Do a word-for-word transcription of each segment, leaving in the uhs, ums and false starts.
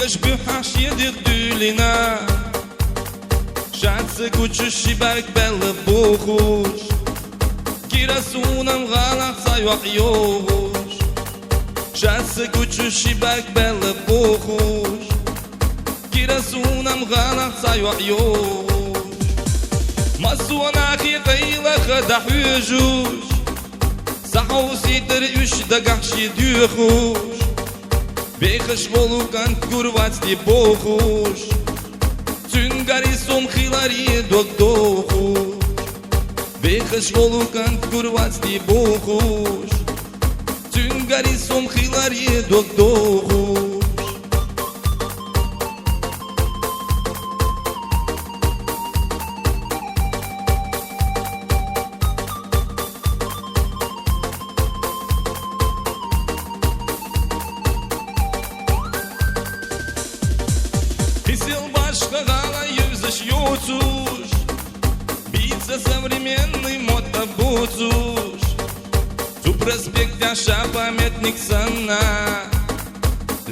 Ишбуьхьа шедихъ дуьйлина, шаца гучу шибарг белла бохуш, Кирасунам гӀалахь цхьа йоӀ йогӀуш. Шаца гучу шибарг белла бохуш, Кирасунам гӀалахь цхьа йоӀ йогӀуш. Массо а нахе къайлаха дӀахьоьжуш, схьахьовсийтар уьш дагахь ши доьхуш. Бехаш волу кӀант гур вац те бохуш, цуьнгара сом хиларе дог дохуш. Бехаш волу кӀант гур вац те бохуш, цуьнгара сом хиларе дог дохуш. Кхин сел башха гӀала юьзаш йоцуш, бийца современный мода боцуш. Цу проспектехь ша памятник санна,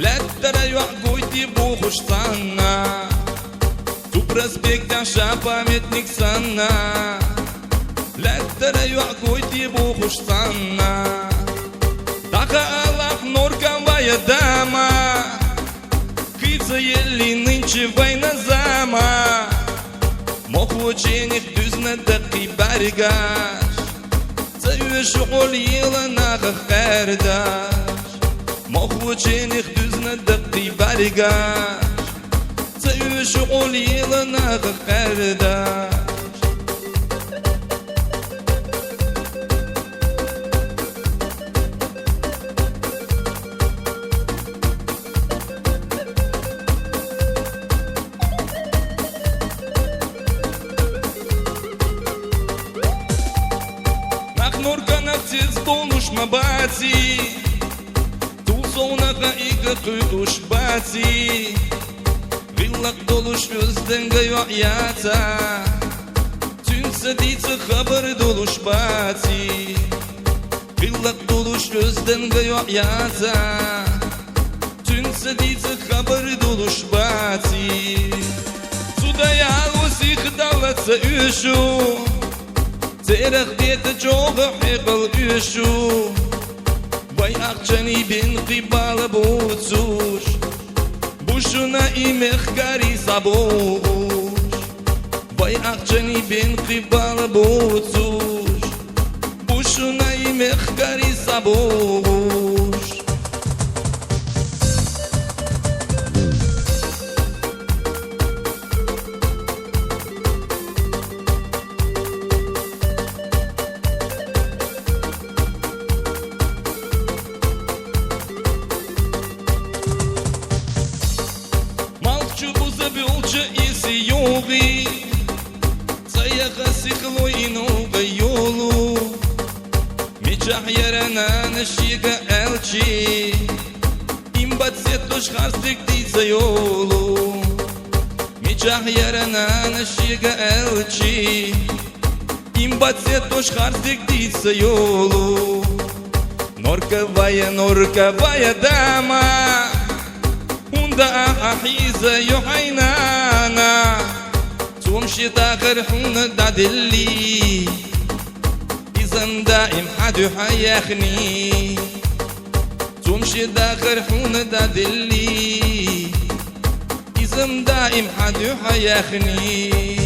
лаьттара йоӀ гой те бохуш цхьанна. Цу проспектехь ша памятник санна, лаьттара йоӀ гой те бохуш цхьанна. ДӀахаалахь норкан вай а дама, кхин ца елли нынче вайна зама. Мохочених дуьзна даккхий бӀаьргаш, ца оьшу Ӏолъела нахах къаьрдаш. Мохочених дуьзна даккхий бӀаьргаш, ца оьшу Ӏолъела нахах къаьрдаш. Нах норканах цец болуш ма баций, цул совнаха ига кхуьйтуш баций. ГӀиллакх долуш оьзданга йоӀ яцахь, цуьнца дийца хабар долуш баций. ГӀиллакх долуш оьзданга йоӀ яцахь, цуьнца дийца хабар долуш баций. Цу даяло сихдала ца оьшу, церах бета чӀогӀа хьекъал оьшу. Вай ахчанийн бен кхин бала боцуш, бу шуна и мехкарий схьабогӀуш. Вай ахчанийн бен кхин бала боцуш, бу шуна и мехкарий схьабогӀуш. Малх чу буза буьлча иси йогӀий, цӀа яха сихлой и новкъа йолу. Мичахь яра нана шега аьлчи, им бац сеттош харцдерг дийца йолу. Мичахь яра нана шега аьлчи, им бац сеттош харцдерг дийца йолу. Норка вай а, норка вай а дама, хӀунда ахьа хьийза ю хьайн нана? Цо-м шен дахар хьуна дӀаделлий, иза-м даим хьан дуьхьа яьхний. Цо-м шен дахар хьуна дӀаделлий, иза-м даим хьан дуьхьа яьхний.